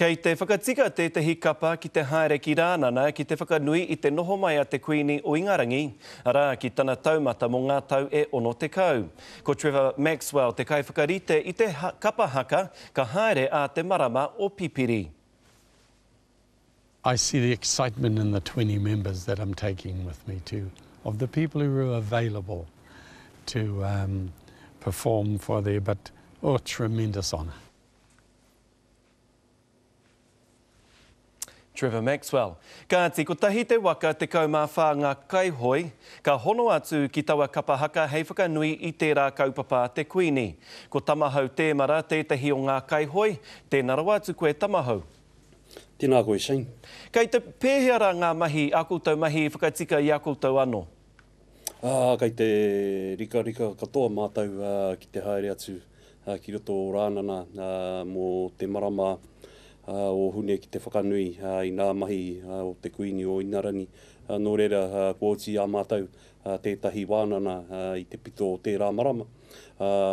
Kei te whakatika tētehi kapa ki te haere ki Rānana ki te whakanui i te noho mai a te Kuini o Ingarangi, arā, ki tana taumata mō ngā tau e 60. Ko Trevor Maxwell te kaiwhakarite i te kapa haka ka haere ā te marama o Pipiri. I see the excitement in the 20 members that I'm taking with me too, of the people who are available to um, perform for there, but oh, tremendous honour. Trevor Maxwell. Kāti, kotahi te waka, 14 ngā kaihoe, ka hono atu ki taua kapa haka hei whakanui i tērā kaupapa a te Kuini. Ko Tamahau Tēmara tētahi o ngā kaihoe, tēnā rawa atu koe Tamahau. Tēnā koe Shane. Kei te pēhea rā ngā mahi, ā koutou mahi i whakatika i a koutou anō? Ā, kei te rikarika katoa mātou ki te haere atu ki roto o Rānana mō te marama o Hune ki te whakanui i ngā mahi o te Kuini o Inarani. Nō reira, kua oti i a mātou tētahi wānana i te pito o tērā marama,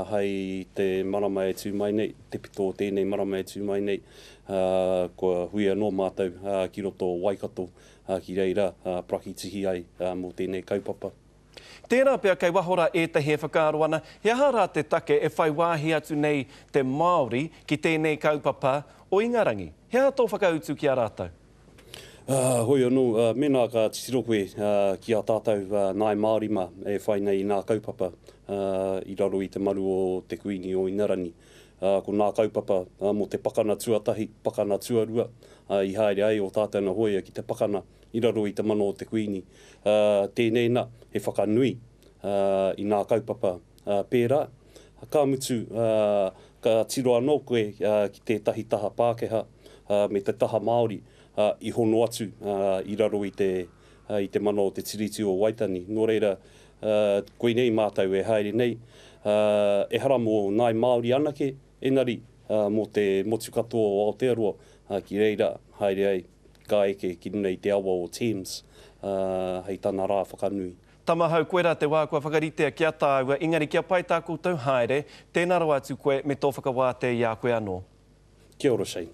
hei te marama e tū mai nei, te pito o tēnei marama e tū mai nei, kua hui anō mātou ki roto o Waikato ki reira parakitihi ai mō tēnei kaupapa. Tērā pea kei waho rā ētahi e whakaaro ana, he aha rā te take e whai wāhi atu nei te Māori ki tēnei kaupapa o Ingarangi? He aha tō whakautu ki a rātou? Hoi anō, mēnā ka titiro koe ki a tātou Ngāi Māori mā e whai nei i ngā kaupapa i raro i te maru o te Kuini o Inarani, ko ngā kaupapa mō te pakana tuatahi, pakana tuarua, i haere ai ō tātou na hōia ki te pakana i raro i te mana o te Kuini. Tēnei na, he whakanui i ngā kaupapa pērā. Ka mutu, ka tiro anō koe ki tētahi taha Pākehā me te taha Māori i hono atu i raro i te, i te mana o te Tiriti o Waitangi. Nō reira, koinei mātou e haere nei, ehara mō Ngāi Māori anake, engari mō te motu katoa o Aotearoa, ki reira haere ai, ka eke ki runga i te awa o Thames hei tana rā whakanui. Tamahau, koirā te wā kua whakaritea ki a tāua, engari kia pai tā koutou haere, tēnā rawa atu koe me tō whakawātea i a koe anō. Kia ora Shane.